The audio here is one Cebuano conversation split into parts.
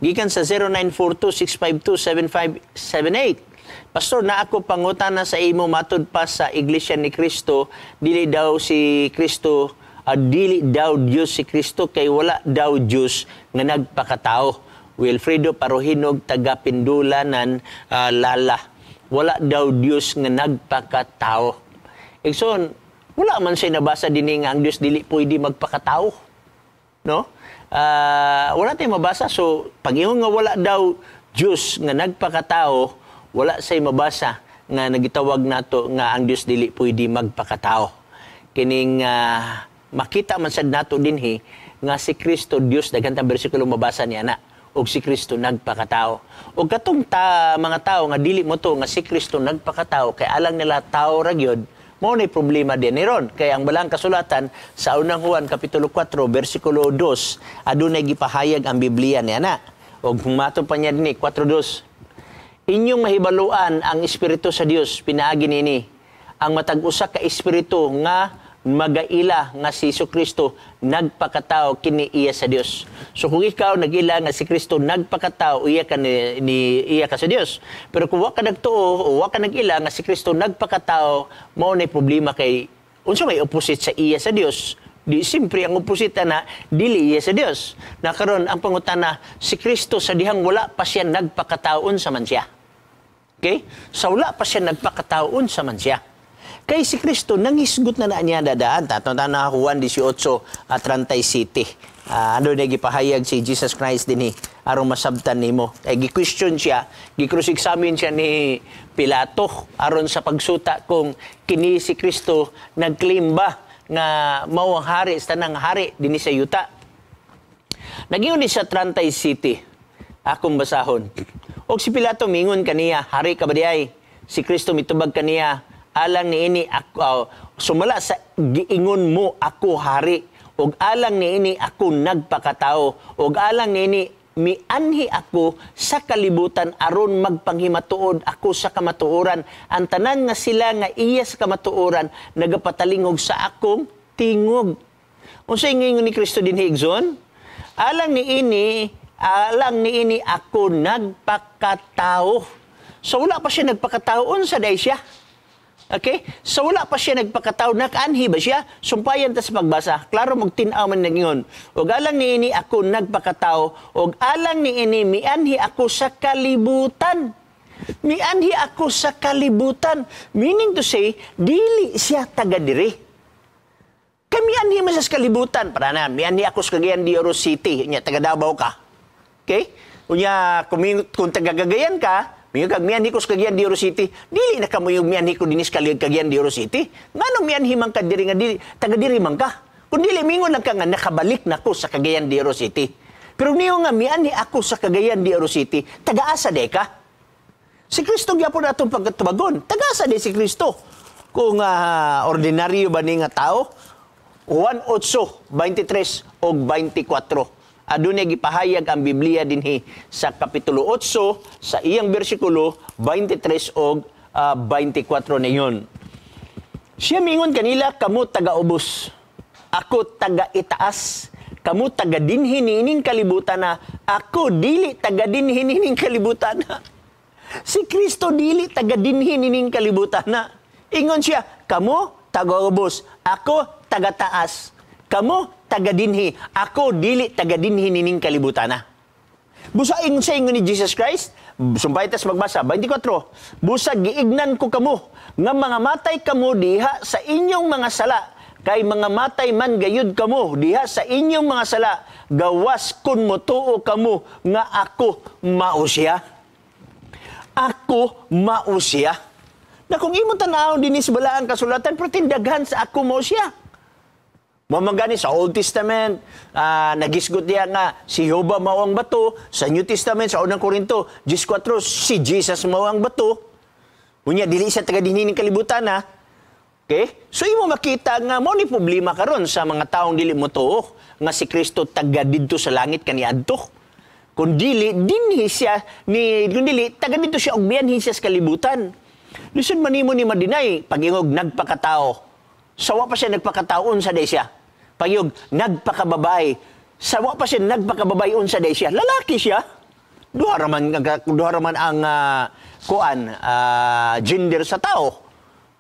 Gikan sa 0942-652-7578. "Pastor, na ako pangutana sa imo, matud pa sa Iglesia ni Cristo, dili daw si Kristo, dili daw Dios si Kristo kay wala daw Dios nga nagpakatao." Wilfredo Parohinog, taga Pindulanan, Lala. Wala daw Dios nga nagpakatao. Igsoon, wala man siya nabasa dinhi nga ang Dios dili pwede magpakatao. No? Wala tayong mabasa. So, pag ingon nga wala daw Dios nga nagpakatao, wala say mabasa nga nagitawag nato nga ang Dios dili pwede magpakatao. Kining makita man sad nato dinhi nga si Kristo Dios, daghan tang bersikulo mabasa niya na og si Kristo nagpakatao. Og katong ta, mga tao nga dili mo to nga si Kristo nagpakatao kay alang nila tao ra gyud, mao nay problema din ni ron. Kay ang balang kasulatan sa Unang Juan kapitulo 4 bersikulo 2, adunay gipahayag ang Biblia niya na. Og mato pa niya dinhi 4:2. "Inyong mahibaluan ang espiritu sa Dios pinaagi nini. Ang matag usa ka espiritu nga magaila nga si Kristo nagpakatao, kini iya sa Dios." So kung ikaw nagila nga si Kristo nagpakatao, iya ka ni iya ka sa Dios. Pero kung wa ka nagtuo o wa ka nagila nga si Kristo nagpakatao, mao nay problema kay unsa may opposite sa iya sa Dios? Di siyempre ang opposite na dili iya sa Dios. Na karon ang pangutana, si Kristo sa dihang wala pa siya nagpakatao, unsa man siya? Okay? Sa wala pa siya nagpakatao, unsa man siya? Kay si Kristo nanghisgot na na niya dadaan. Tatong na Juan 18 at 37. Ano na gipahayag si Jesus Christ dinhi aron masabtan nimo. Kay gi-question siya, gi-cross-examine siya ni Pilato aron sa pagsuta kung kini si Kristo nag-claim ba nga mao ang hari sa tanang hari dinhi sa yuta. Nagingon ni sa 37, akong basahon. Og si Pilato mingon kaniya, "Hari ka ba diay?" Si Kristo mitubag kaniya, "Alang niini ako, sumala sa giingon mo ako hari, ug alang niini ako nagpakatao, ug alang niini mianhi ako sa kalibutan aron magpanghimatuod ako sa kamatuoran. Ang tanan nga sila nga iya sa kamatuoran nagapatalingog sa akong tingog." Unsa ingon ni Kristo dinhi, igsoon? Alang niini ako nagpakatao. So wala pa siya nagpakatao, unsa day siya? Okay? So wala pa siya nagpakatao, nakaanhi ba siya? Sumpayan ta sa pagbasa. Klaro magtin-aw man nagingon. "Og alang niini ako nagpakatao, og alang niini mianhi ako sa kalibutan." Mianhi ako sa kalibutan. Meaning to say, dili siya taga diri. Kay mianhi man siya sa kalibutan. Para na, mianhi ako sa Cagayan de Oro City. Unya, taga Davao ka. Okay? Unya, kung taga Cagayan ka, mingon kag mianhi ko sa Cagayan de Oro City, dili na ka yung mianhi ko dinis Cagayan de Oro City. Nganong mianhi man ka diri nga dili, taga diri man ka? Kung dili, mingon lang ka nga nakabalik na ko sa Cagayan de Oro City. Pero niyo nga mianhi ako sa Cagayan de Oro City, taga-asa de ka? Si Kristo gyapon atong pagkatubagon. Taga-asa di si Kristo? Kung ordinaryo ba ni nga tao? Juan 8, 23 og 24. Adunay gipahayag ang Biblia dinhi sa kapitulo 8 sa iyang bersikulo 23 og 24 ningon. Siya mingon kanila, "Kamo taga-ubos, ako taga-itaas. Kamo taga dinhi niining kalibutan na, ako dili taga dinhi niining kalibutan na." Si Kristo dili taga dinhi niining kalibutan na. Ingon siya, "Kamo taga-ubos, ako taga-taas. Kamo taga dinhi, ako dili taga dinhi nining kalibutan na." Busa ingon sa ingon ni Jesus Christ, sumpay tas magbasa, 24. "Busa giignan ko kamo, nga mga matay kamo diha sa inyong mga sala, kay mga matay man gayud kamo diha sa inyong mga sala, gawas kun motuo kamo nga ako mao siya." Ako mao siya. Na kung imong tan-awon dinhi sa balaang kasulatan, pero tindaghan sa ako mao siya. Mao man gani sa Old Testament, nagisgot diya nga si Jehovah mao ang bato. Sa New Testament, sa Unang Korinto 14, si Jesus mao ang bato. Unya, dili siya taga dinhi ning kalibutan ha. Okay? So imo makita nga mo ni problema karon sa mga taong dili mo tuo nga si Kristo taga didto sa langit kaniadto. Kung dili dinhi siya ni kung dili taga didto siya og mianhi siya sa kalibutan. Lisod man nimo ni ma-deny pag-ingog nagpakatao. Sa wa pa siya nagpakatao, unsa day siya? Pag-ingog nagpakababae. Sa wa pa siya nagpakababae, unsa day siya? Lalaki siya. Duha raman ang kuan gender sa tao.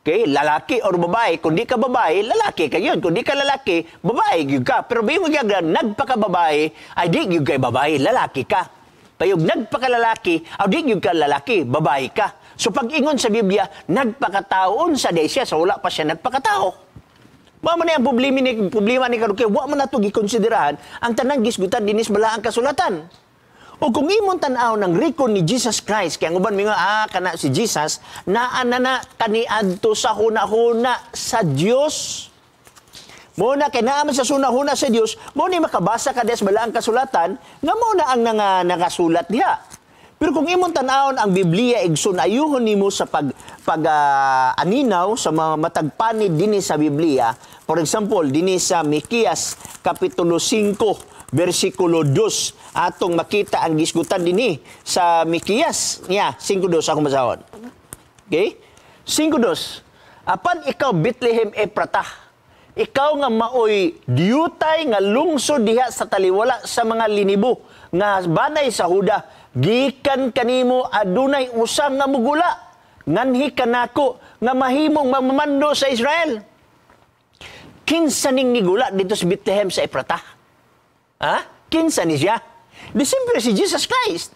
Okay, lalaki or babae. Kung di ka babae, lalaki ka yun. Kung di ka lalaki, babae gyud ka. Pero biyon gyud nagpakababae, ay di gyud kay babae, lalaki ka. Payog nagpakalalaki, aw di gyud ka lalaki, babae ka. So pag ingon sa Biblia, nagpakatao, unsa day siya sa wala pa siya nagpakatao? Mao man ang problema ni karon kay wa man nato gikonsiderahan ang tanang gisgutan dinis balaang kasulatan. O kung imong tan-aw ng record ni Jesus Christ, kaya ang uban mingon, kana si Jesus, naa na na kaniadto sa huna-huna sa Dios. Mo na kay naa man sa huna-huna sa Dios, mo ni makabasa ka des balaang kasulatan nga mo na ang nangasulat diha. Pero kung imong tan-awon ang Biblia, igsoon, ayuhon nimo sa pag pag aninaw sa mga matag panid dinhi sa Biblia. For example, dinhi sa Mikias kapitulo 5 bersikulo 2, atong makita ang gisgutan dinhi sa Mikias niya 5:2, akong basahon. Okay? 5:2. Apan ikaw, Bethlehem Epratah, ikaw nga maoy diyutay nga lungsod diha sa taliwala sa mga linibo nga banay sa Huda, gikan kanimo adunay usa nga mugula nganhi kanako nga mahimong mamamando sa Israel. Kinsa ning nigula dito sa Bethlehem sa Epratah? Ha? Kinsa ni siya? Di siyempre si Jesus Christ.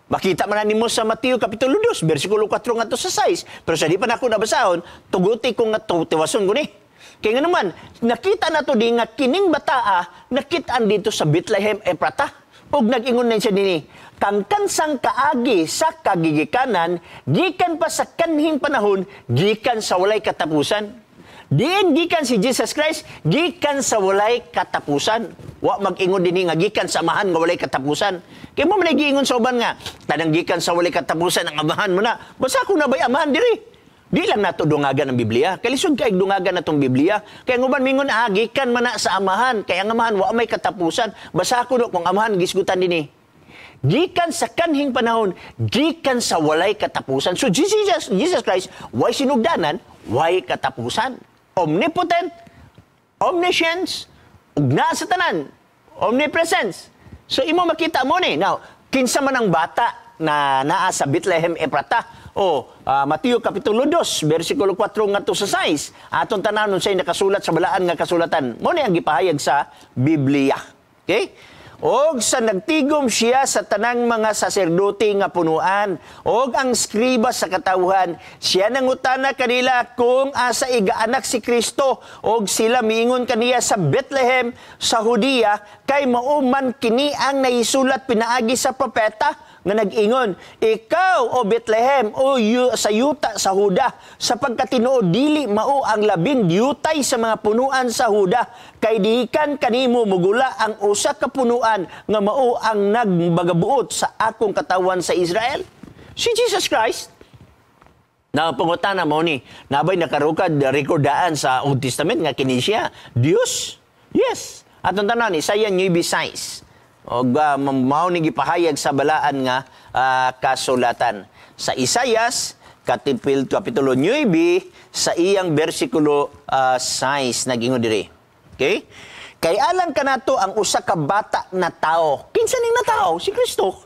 Makita man na nimo sa Mateo Kapitulo 2, versikulo 4 ngadto sa 6. Pero sa di pa nako nabasahon, tuguti ko nga tiwason ko ni. Kaya nga naman, nakita na to di nga kining bataa nakitaan dito sa Bethlehem Epratah. Ug nag-ingon na siya dinhi, kang kansang kaagi sa kagigikanan, gikan pa sa kanhing panahon, gikan sa walay katapusan. Diin gikan si Jesus Christ? Gikan sa walay katapusan. Wa mag-ingon dinhi nga gikan sa amahan nga walay katapusan. Kay mo man giingon sa uban nga tanang gikan sa walay katapusan ang amahan mo na. Basta kung nabay amahan diri. Di lang nato dungagan ang Biblia. Kay lisod kay dungagan natong Biblia. Kay ang uban mingon, gikan man na sa amahan. Kay ang amahan wa may katapusan. Basta ko no, kung amahan gisgutan dinhi. Gikan sa kanhing panahon, gikan sa walay katapusan. So Jesus Christ, way sinugdanan, way katapusan. Omnipotent, omniscience, ug naa sa tanan, omnipresence. So imo makita mo ni. Now, kinsa man ang bata na naa sa Bethlehem Epratah? O Mateo kapitulo 2, versikulo 4 ngadto sa 6. Atong tanan unsay nakasulat sa balaan nga kasulatan. Mo ni ang gipahayag sa Biblia. Okay? Og sa nagtigom siya sa tanang mga saserdote nga punuan og ang skriba sa katawhan, siya nangutana kanila kung asa igaanak si Kristo, og sila miingon kaniya, sa Bethlehem sa Judea, kay mao man kini ang naisulat pinaagi sa propeta nga nag-ingon, "Ikaw, o Bethlehem, o sa yuta sa Huda, sa pagkatinuod dili mao ang labing diyutay sa mga punuan sa Huda, kay dikan kanimo mugula ang usa ka punuan nga mao ang nagbagabuot sa akong katawan sa Israel." Si Jesus Christ na pangutana mo ni, nabay nakarukad rekordaan sa Old Testament nga kini siya Dios? Yes. Atong tanan, Isaiah 9:6. Og mao ni gipahayag sa balaan nga kasulatan. Sa Isayas kapitulo 9 sa iyang bersikulo 6, nag-ingon diri. Okay? Kay alang kanato ang usa ka bata na tao. Kinsa ning na tao? Si Kristo.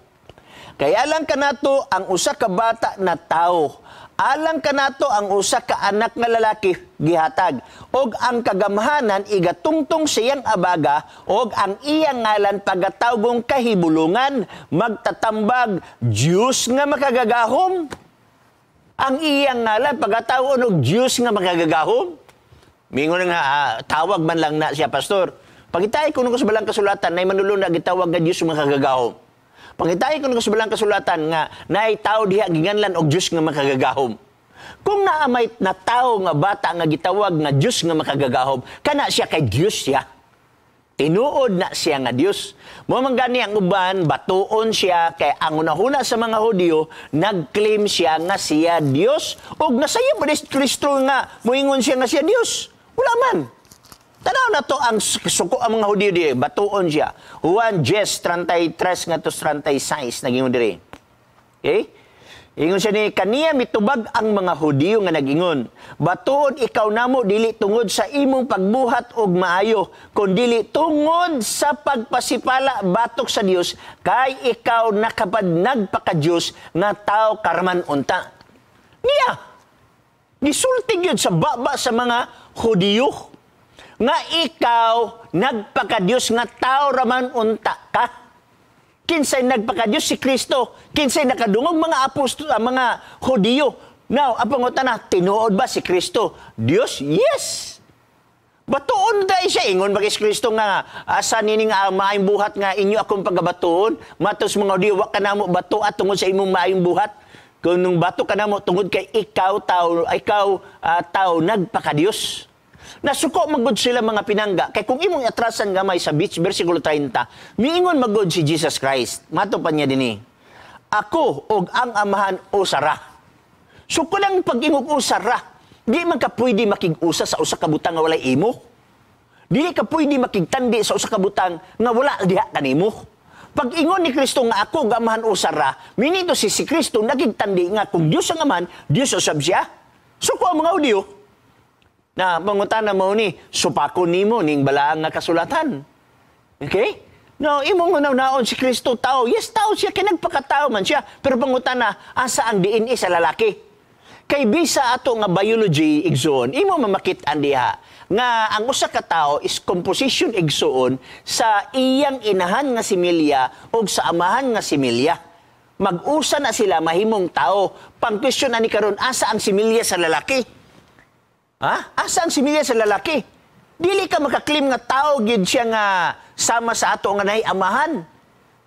Kay alang kanato ang usa ka bata na tao. Alang kanato ang usa ka anak nga lalaki gihatag, og ang kagamhanan igatungtong siyang abaga, og ang iyang ngalan pagatawgong Kahibulungan, Magtatambag, Dios nga Makagagahom. Ang iyang ngalan pagatawgon og Dios nga Makagagahom. Mingon nga tawag man lang na siya, pastor. Pangitay kuno ko sa balang kasulatan nay manulon na gitawag nga Dios nga Makagagahom. Pangitay kuno ko sa balang kasulatan nga naay tao diha ginganlan og Dios nga Makagagahom. Kung naa may na tao nga bata nga gitawag nga Dios nga Makagagahom, kana siya kay Dios siya. Tinuod na siya nga Dios. Mo man gani ang uban batuon siya kay ang unahuna sa mga Hudiyo nag-claim siya nga siya Dios, ug nasaya ba ni Kristo nga moingon siya nga siya Dios? Wala man. Tanaw na to ang suko ang mga Hudiyo di batuon siya. Juan 10:33 ngadto 36, nagingon diri. Okay? Ingon siya ni, kaniya mitubag ang mga Hudiyo nga nag-ingon, "Batuon ikaw namo dili tungod sa imong pagbuhat og maayo, kundili tungod sa pagpasipala batok sa Dios, kay ikaw nakapad nagpaka-Dios nga tao karaman unta." Niya, gisulti gyud sa baba sa mga Hudiyo nga ikaw nagpaka-Dios nga tao raman unta ka. Kinsay nagpaka-Dios? Si Kristo. Kinsay nakadungog? Mga apostol, mga Hudiyo. Now, ang pangutana, tinuod ba si Kristo Dios? Yes. Batuon dahil siya. Ingon ba kay Kristo nga, asa nining maayong buhat nga inyo akong pagabatuon? Matos mga Hudiyo, wa ka namo bato at tungod sa imong maayong buhat. Kung nung bato ka namo tungod kay ikaw tao nagpaka-Dios. Nasuko magod sila, mga pinangga. Kay kung imong atrasan gamay sa beach, versikulo 30, miingon magod si Jesus Christ. Mato pa niya dinhi, "Ako og ang Amahan usara." So kulang pag-ingog usara, di man ka pwede makig-usa sa usa ka butang nga walay imo. Dili ka pwede makigtandi sa usa ka butang nga wala diha kanimo. Pag ingon ni Kristo nga ako ug Amahan usara, minito si si Kristo nagigtandi nga kung Dios ang Amahan, Dios usab siya. Suko ang mga Hudiyo. Na pangutana mo ni, supakon nimo ning balaang nga kasulatan. Okay? No, imong naon si Kristo tao. Yes, tao siya, kay nagpakatao man siya. Pero pangutana, asa ang DNA sa lalaki? Kay bisa ato nga biology, igsoon, imo mamakit-an diha nga ang usa ka tawo is composition, igsoon, sa iyang inahan nga similya o sa amahan nga similya. Mag-usa na sila, mahimong tao. Pang question ani karon, asa ang similya sa lalaki? Ha? Asa ang similya sa lalaki? Dili ka makaklaim nga tao gyud siya nga sama sa ato nga naay amahan.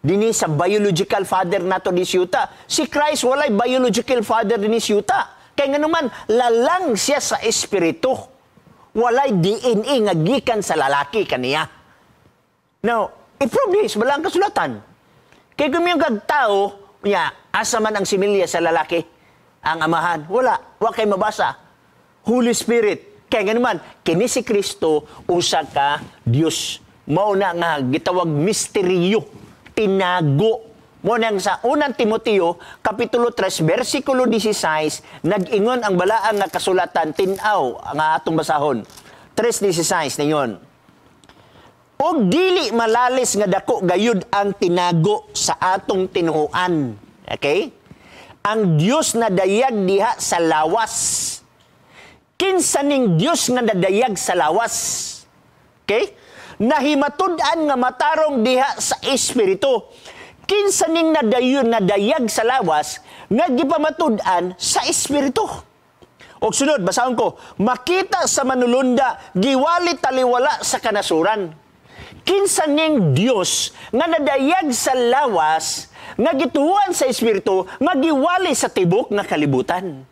Dinhi sa biological father nato di siyuta. Si Christ walay biological father dinhi siyuta. Kay nganuman lalang siya sa espiritu. Walay DNA nga gikan sa lalaki kaniya. Now, i-prove this, wala ang kasulatan. Kay kung yung kag tao, ya, asa man ang similya sa lalaki? Ang amahan? Wala. Wa kay mabasa. Holy Spirit. Kaya nga naman, kini si Kristo, usa ka Dios. Mao na nga gitawag misteryo, tinago. Mo nang sa Unang Timoteo, Kapitulo 3, versikulo 16, nag-ingon ang balaan nga kasulatan, tin-aw nga atong basahon. 3:16 ningon, "Og dili malalis nga dako gayud ang tinago sa atong tinuoan." Okay? Ang Dios na dayag diha sa lawas. Kinsa ning Dios nga nadayag sa lawas? Okay? Nahimatud-an nga matarong diha sa espiritu. Kinsa ning nadayon nadayag sa lawas nga gipamatud-an sa espiritu? Og sunod, basahon ko, makita sa manulunda, giwali taliwala sa kanasuran. Kinsa ning Dios nga nadayag sa lawas, nga gituohan sa espiritu, nga giwali sa tibok nga kalibutan?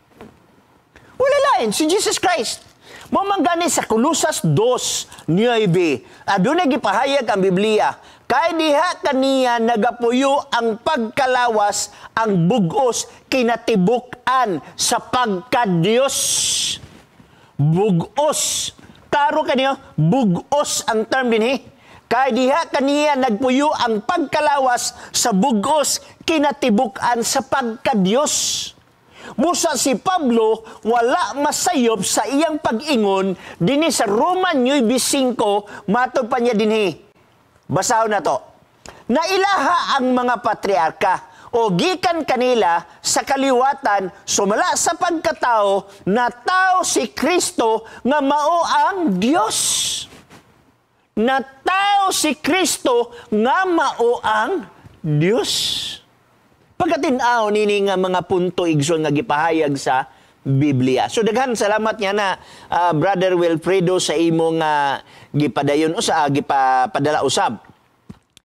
Wala lain, si Jesus Christ. Mao man gani sa Kolosas 2:9, adunay gipahayag ang Biblia, kay diha kaniya nagapuyo ang pagkalawas, ang bugos kinatibuk-an sa pagka-Dios. Bugos. Klaro kaniyo, bugos ang term dinhi. Kay diha kaniya nagpuyo ang pagkalawas sa bugos kinatibuk-an sa pagka-Dios. Busa si Pablo wala masayop sa iyang pag-ingon dinhi sa Roman 9:5, matod pa niya dinhi. Basahon na to. Nailaha ang mga patriarka o gikan kanila sa kaliwatan sumala sa pagkatao na tao si Kristo nga mao ang Dios. Na tao si Kristo nga mao ang Dios. Pagkatin-aw nini nga mga punto, igsoon, nga gipahayag sa Biblia. So daghan salamat niya na Brother Wilfredo sa imong gipadayon o sa gipapadala usab.